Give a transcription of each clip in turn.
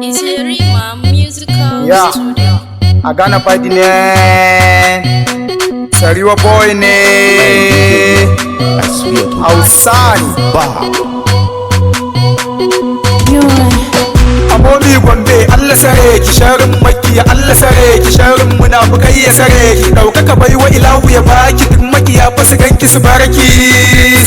Izerima Musical Yeah. Studio. A gana fadi ne Sariwa boy ne I swear to Hausani God. Amomi Gombe, Allah sare ki sharin makiya, Allah sare ki sharin munafukai, ya sare ki daukaka baiwa ilahu ya baki, duk makiya fa su ganki su baraki,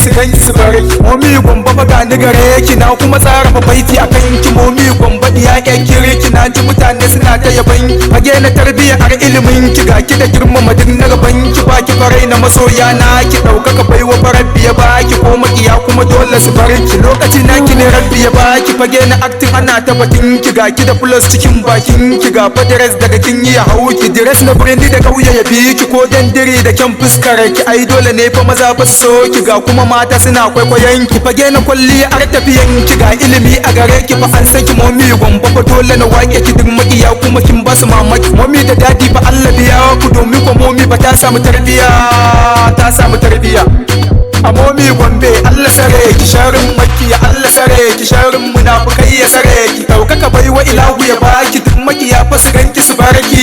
su ganki su baraki. Momi Gombe fa ga ni gare ki, na kuma tsara fa baiti akan ki. Momi Gombe diya ƴan kirki, na ji mutane suna ta yaban ki, fage na tarbiyya har ilimin ki, ga ki da girmama duk na gaban ki, baki farai na masoya na ki, daukaka baiwa fa rabbi ya baki, ko makiya kuma dole su barki. Lokaci na ki ne rabbi ya baki, fage na acting ana ta batun ki, ga ki da plus cikin bakin ki, ga fa dress daga kin yi hau ki, dress na birni da kauye ya bi ki, ko dandiri da kyan fuskar ki, ai dole ne fa maza ba su so ki, ga kuma mata suna kwaikwayon ki, fage na kwalliya ar tafiyan ki, ga ilimi a gare ki fa an san ki. Momi Gombe fa dole na wake ki, duk makiya kuma kin ba su mamaki. Momi da daddy fa Allah biya ku, domin ko momi fa ta samu tarbiya, ta samu tarbiya. A Momi Gombe, Allah sare ki sharin makiya, Allah sare ki sharin munafukai, ya sare ki daukaka baiwa ilahu ya baki, duk makiya fa su ganki su baraki,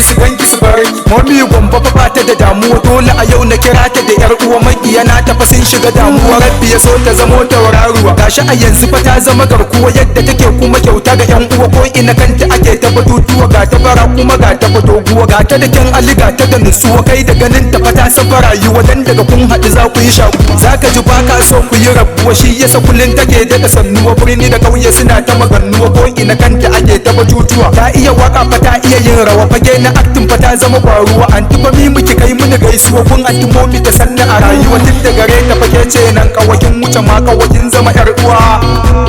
su ganki su baraki. Momi Gombe fa bata da damuwa, dole a yau na kira ta da yar uwa, makiya na ta fa sun shiga damuwa. Rabbi ya so ta zamo tauraruwa, gashi a yanzu fa ta zama garkuwa, yadda take kuma kyauta ga yan uwa, ko ina kanta ake ta batutuwa, ga ta fara kuma ga ta fa doguwa, ga ta da kyan ali, ga ta da nutsuwa, kai da ganin ta fa ta san fa rayuwa, dan daga kun haɗu za ku yi shaku, za ka ji baka so ku yi rabuwa, shi yasa kullun take daɗa sannuwa, birni da ƙauye suna ta magannuwa, ko ina kanta ake ta batutuwa. Ta iya waka fa, ta iya yin rawa, fage na acting fa ta zama kwaruwa. Anti fa mi muke kai mini gaisuwa kun anti momi ta sanna a rayuwa, tun da gare ta fake ce nan kawakin wuce ma kawakin zama yar uwa.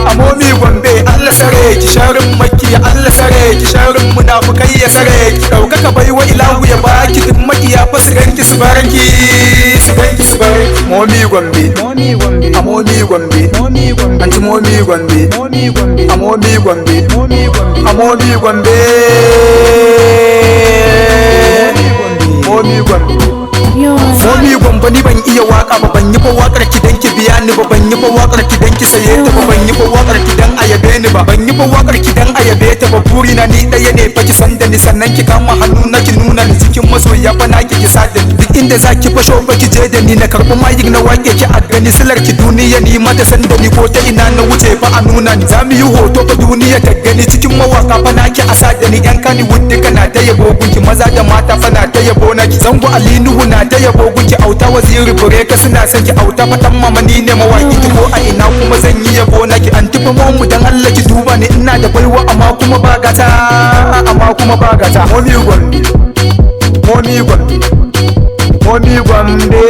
A Momi Gombe, Allah sare ki sharin makiya, Allah sare ki sharin munafukai, ya sare ki daukaka baiwa ilahu ya baki, duk makiya fa su ganki su barki, su ganki su barki. Momi Gombe, a Momi Gombe, anti Momi Gombe, a Momi Gombe, a Momi Gombe, Momi Gombe. Momi Gombe, ni ban iya waka ba, ban yi fa wakar ki dan ki biya ni ba, ban yi fa wakar ki dan ki saye ta ba, ban yi fa wakar ki dan ayabe ni ba, ban yi fa wakar ki dan ayabe ta ba. Buri na ni daya ne fa ki san da ni, sannan ki kama hannu na ki nuna ni cikin masoya fa na ki ki sa da ni, duk inda za ki fasho fa ki je da ni, na karɓi mayik na wake ki a gani, silar ki duniya ni mata san da ni, ko ta ina na wuce fa a nuna ni, za mu yi hoto fa duniya ta gani, cikin mawaka fa na ki a sa da ni. Yan kani duka na ta yabo gunki, maza da mata fa na ta yabo na ki, Zango Ali Nuhu na ta yabo gunki, Auta Waziri Bureka suna son ki, auta fatan mama ni ne mawaki ki, ko a ina kuma zan yi yabo na ki. An tufa mu dan Allah ki duba ni, ina da baiwa amma kuma ba gata, amma kuma ba gata. Momi Gombe, Momi Gombe, Momi Gombe.